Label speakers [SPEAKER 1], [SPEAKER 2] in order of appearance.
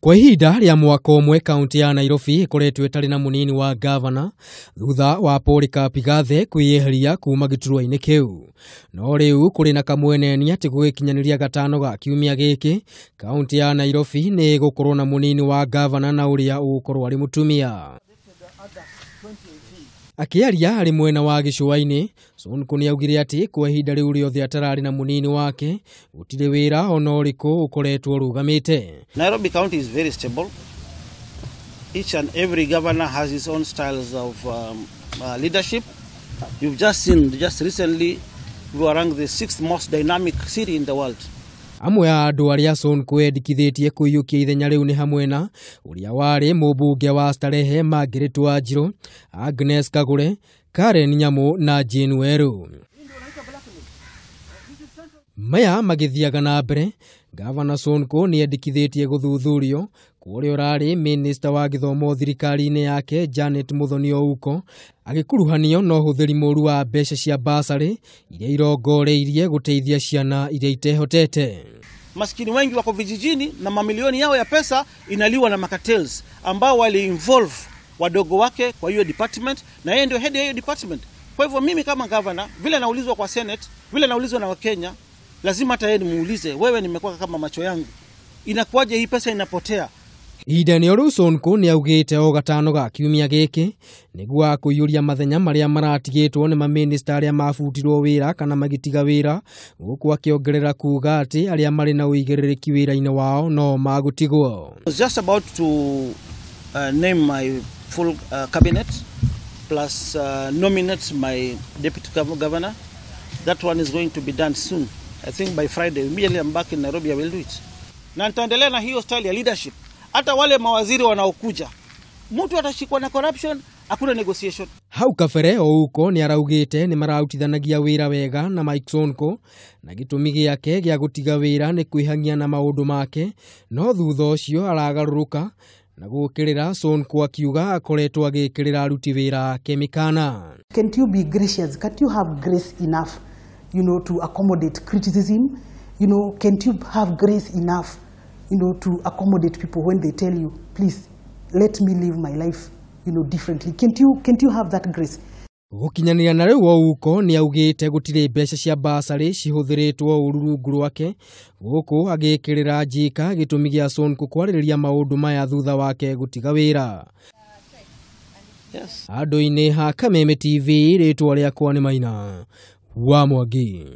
[SPEAKER 1] Kwa ihinda rĩa mwaka ũmwe kaunti ya Nairobi ĩkoretwo ĩtarĩ na mũnini wa gavana thutha wa Polycarp Igathe kwĩyeheria kuma gĩturwa-inĩ kĩu. No rĩu kũrĩ na kamweneni atĩ gũgĩkinyanĩria gatano ga kiumia gĩkĩ kaunti ya Nairobi nĩ ĩgũkorwo na mũnini wa gavana na ũrĩa ũgũkorwo arĩ mũtumia. Akĩaria arĩ mwena wa gĩcũa-inĩ, Sonko nĩaugire atĩ kwa ihinda rĩu rĩothe atararĩ na mũnini wake gũtirĩ wĩra ona ũrĩkũ ũkoretwo ũrũgamĩte.
[SPEAKER 2] Nairobi County is very stable. Each and every governor has his own styles of leadership. You've just seen, just recently, we were ranked the 6th most dynamic city in the world.
[SPEAKER 1] Amwe a andũ arĩa Sonko endekithĩtie kũiyũkia ithenya rĩu nĩ hamwe na ũrĩa warĩ mũmbunge wa Starehe Margaret Wanjiru, Agnes Kagure, Karen Nyamu na Jane Weru. Maya magĩthiaga na mbere, Gavana Sonko nĩ endekithĩtie gũthuthurio kwa ũrĩa ũrarĩ minista wa gĩthomo thirikari-inĩ yake Janet Muthoni Ouko agĩkuruhanio na ũhũthĩri mũru wa mbeca cia basarĩ iria irongoreirie gũteithia ciana iria itehotete.
[SPEAKER 2] Maskini wengi wako vijijini na mamilioni yao ya pesa inaliwa na macartels ambao wali involve wadogo wake kwa hiyo department, na yeye ndio head ya hiyo department. Kwa hivyo mimi kama governor, vile naulizwa kwa Senate, vile naulizwa na Wakenya, lazima hata yeye nimuulize, wewe nimekuwa kama macho yangu, inakuwaje hii pesa inapotea?
[SPEAKER 1] Ihinda-inĩ o rĩu Sonko nĩaugĩte o gatano ga kiumia gĩkĩ nĩguo akũiyũria mathenya marĩa maratigĩtwo nĩ mamĩnĩsta arĩa mabutirwo wĩra kana magĩtiga wĩra, gũkũ akĩongerera kuga atĩ arĩa marĩ na ũigĩrĩrĩki wĩra-inĩ wao no magũtigwo.
[SPEAKER 2] I was just about to name my full cabinet plus nominate my deputy governor. That one is going to be done soon. I think by Friday, immediately I'm back in Nairobi, I will do it. Na nitaendelea na hiyo style ya leadership. Hata wale mawaziri wanaokuja, mtu atashikwa na corruption, hakuna negotiation.
[SPEAKER 1] Hau kabere Ouko nĩ araugĩte nĩ mararutithanagia wĩra wega na Mike Sonko na gĩtũmi gĩake gĩa gũtiga wĩra nĩ kwĩhangia na maũndũ make, no thutha ũcio aragarũrũka na gũkĩrĩra Sonko akiuga akoretwo agĩkĩrĩra aruti wĩra ake mĩkana.
[SPEAKER 3] Can't you be gracious? Can't you have grace enough, you know, to accommodate criticism? You know, can't you have grace enough, you know, to accommodate people when they tell you, please, let me live my life, you know, differently? Can't you have that grace?
[SPEAKER 1] Gũkinyanĩria na rĩu Ouko nĩaugĩte gũtirĩ mbeca cia basarĩ cihũthĩrĩtwo ũru rungu rwake, gũkũ agĩkĩrĩra njika gĩtũmi gĩa Sonko kwarĩrĩria maũndũ maya thutha wake gũtiga wĩra.
[SPEAKER 2] Yes.
[SPEAKER 1] Andũ-inĩ ha Kameme TV, rĩtwa rĩakwa nĩ Maina wa Mwangi.